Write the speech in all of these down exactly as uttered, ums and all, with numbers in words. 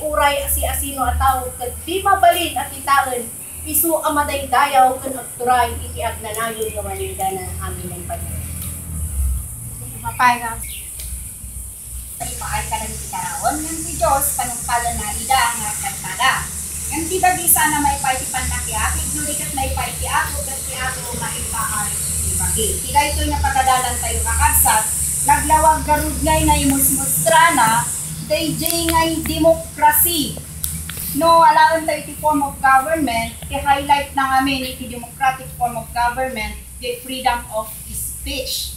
Uray asiasino a tao ket di mabalin a kitaen, isu a madaydayaw ken agturay iti agnanayon nga wanidana. Amen. Iti Panginoon. Mapay nga. Ipaay kadagiti taraon, ngem ti Dios panungpalenna ida nga agkadkada. Ngem ti dagiti saan a maipaay ti pannakiapig, no di ket maipaay ti Apo, ket ti Apo maipaay ti bagi. Iti daytoy nga pagadalantayo, kakabsat, naglawag garud ngay nga imusmustrana daydiay ngay demokrasi. No alaentayo iti form of government, ti highlight na ngamin iti democratic form of government, the freedom of speech.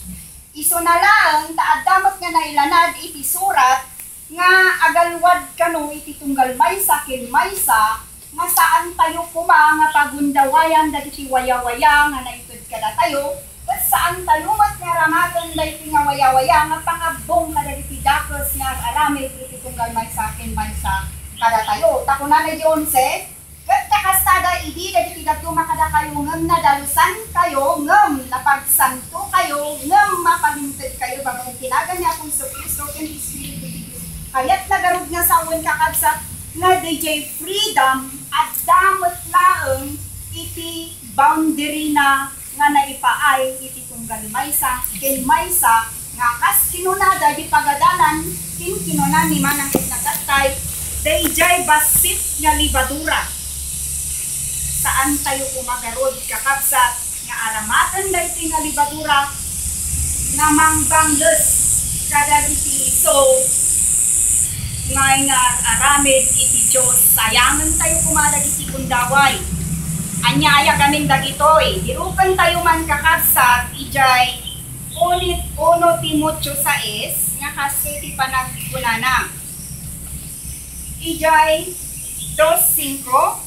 Isuna laeng ta adda met nga nailanad iti surat nga agalwad kano iti tunggal maysa ken maysa, nga saantayo koma nga pagundawayan dagiti wayawaya nga naited kadatayo, ket saantayo met nga aramaten daytoy nga wayawaya nga pangabbong kadagiti dakes nga ar-aramid iti tunggal maysa ken maysa kadatayo. Ta kunana iti onse, ket kakastada idi dagiti dadduma kadakayo ngem nadalusankayo, ngem napagsantokayo, ngem mapalintedkayo babaen ti nagan ni Apo Jesu-Cristo ken ti Espiritu ti Dios. Kayatna garud nga sawen, kakabsat, nga daydiay freedom adda met laeng iti boundary na nga naipaay iti tunggal maysa ken maysa, nga kas kinuna daydi pagadalan ken kinuna ni Manang Edna Tattay, daydiay bassit nga lebadura. Saantayo koma garud, kakabsat, nga aramaten daytoy nga lebadura nga mangbangles kadagiti isu nga ar-aramid iti Dios. Sayangentayo koma dagiti gundaway. Ania aya gamin dagitoy? Dirukentayo man, kakabsat, idiay unit uno Timoteo sais nga kastoy ti panagkunana. Idiay dos singko.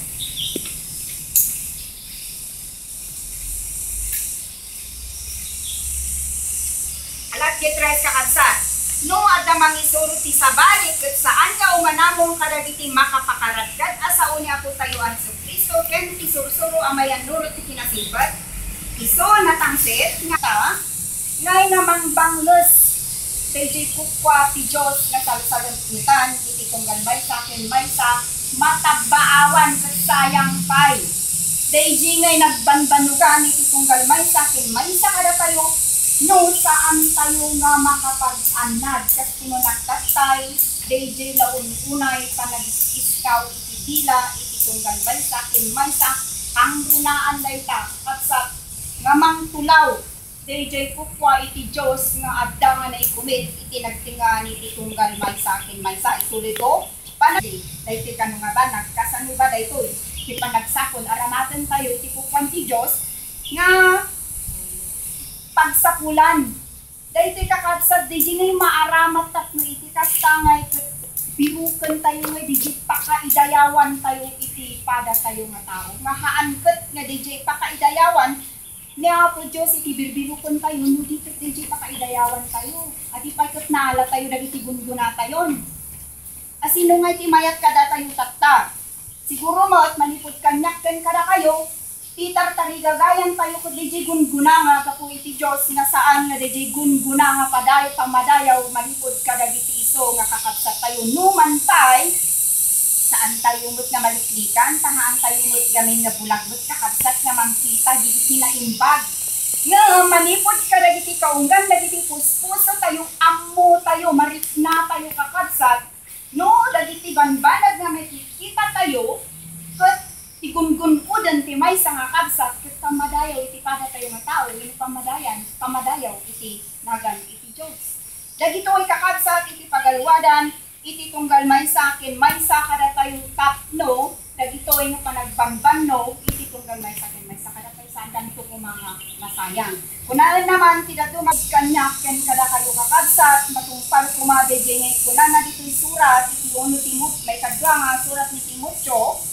Alat ket tres, kakabsat. No adda mangisuro ti sabali ket saan nga umanamong kadagiti makapakaradkad a sao ni Apotayo a Jesu-Cristo ken ti sursuro a mayannurot ti kinasingpet, isu natangsit nga ta, ngay nga mangbangles daydiay kukua ti Dios nga salsalengetan iti tunggal maysa ken maysa, matabaawan ket sayang pay. Daydi ngay nagbanbannogan iti tunggal maysa ken maysa kadatayo, no saantayo nga makapag-annad, kas kinuna Tattay, daydi la unay panagis-isnaw iti dila iti tunggal maysa ken maysa, kangrunaan dayta, kabsat, nga mangtulaw daydiay kukua iti Dios nga adda nga naikumit iti nagtengnga iti tunggal maysa ken maysa. Isuliko, panag-, daytoy kano nga banag, kasano ba daytoy? Ti panagsakon, aramatentayo iti kukuan ti Dios nga pagsapulan. Daytoy, kakabsat, daydi ngay maaramat tapno iti kasta ngay ket birukentayo ngay daydi pakaidayawantayo iti padatayo nga tao. Nga haan ket nga daydi pakaidayawan ni Apo Dios iti birbirukentayo, no di ket daydi pakaidayawantayo. Adi pay ket naalatayo dagiti gungunatayon. A sino ngay ti mayat kadatayo tatta? Siguro met, manipud kaniak ken kadakayo, ti tartarigagayantayo ket daydi gungguna nga gapu iti Dios nga saan nga daydi gungguna nga padayo-, pammadayaw manipud kadagiti isu nga kakabsattayo. Numan pay, saantayo met nga maliklikan, ta haantayo met gamin nga bulag met, kakabsat, nga mangkita dagiti naimbag. Ngem manipud kadagiti kaunggan dagiti puspusotayo, ammotayo, mariknatayo, kakabsat, no dagiti bambanag nga makitkitatayo ket ti gungun-oden ti maysa nga kabsat ket pammadayaw iti padatayo nga tao wenno pammadayan, pammadayaw iti nagan iti Dios. Dagitoy, kakabsat, iti pagaluadan iti tunggal maysa ken maysa kadatayo tapno dagitoy nga panagbambanno iti tunggal maysa ken maysa kadatayo, saantayo koma nga masayang. Kunaen naman ti dadduma kaniak ken kadakayo, kakabsat, matungpal koma daydiay nga kunana ditoy surat iti uno Timot-, maikadua nga surat ni Timoteo,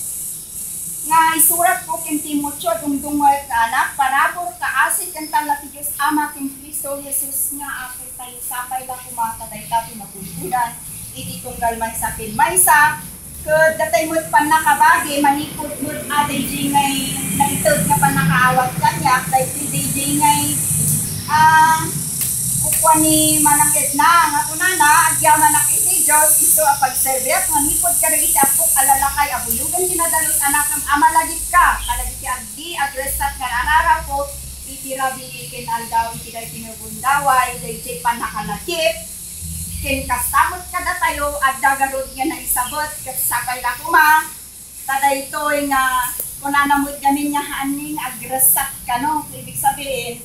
nga isuratko ken Timoteo, dungdungngoek nga anak, parabur, kaasi ken talla ti Dios Ama ken Cristo Jesus nga Apotayo. Sapay la koma ta dayta ti magungodan iti tunggal maysa ken maysa, ket datay met pannakabagi manipud met a daydiay ngay naited nga pannakaawat kaniak, daytoy daydiay ngay, ah, kukua ni Manang Edna nga kunana, agyamanak iti Ikaw, isu a pagserbiak manipud kadagiti appok a lalakay a buyogan ti nadalus a nakem a malagipka kadagiti agdi agressat nga nararawko iti rabii ken aldaw iti daytoy nga gundaway, daytoy pannakalagip. Ken kasta met kadatayo, adda garud nga naisabet ket sakay la koma ta daytoy nga kunana met gamin nga haanen nga agressat kano. So, ibig sabihin,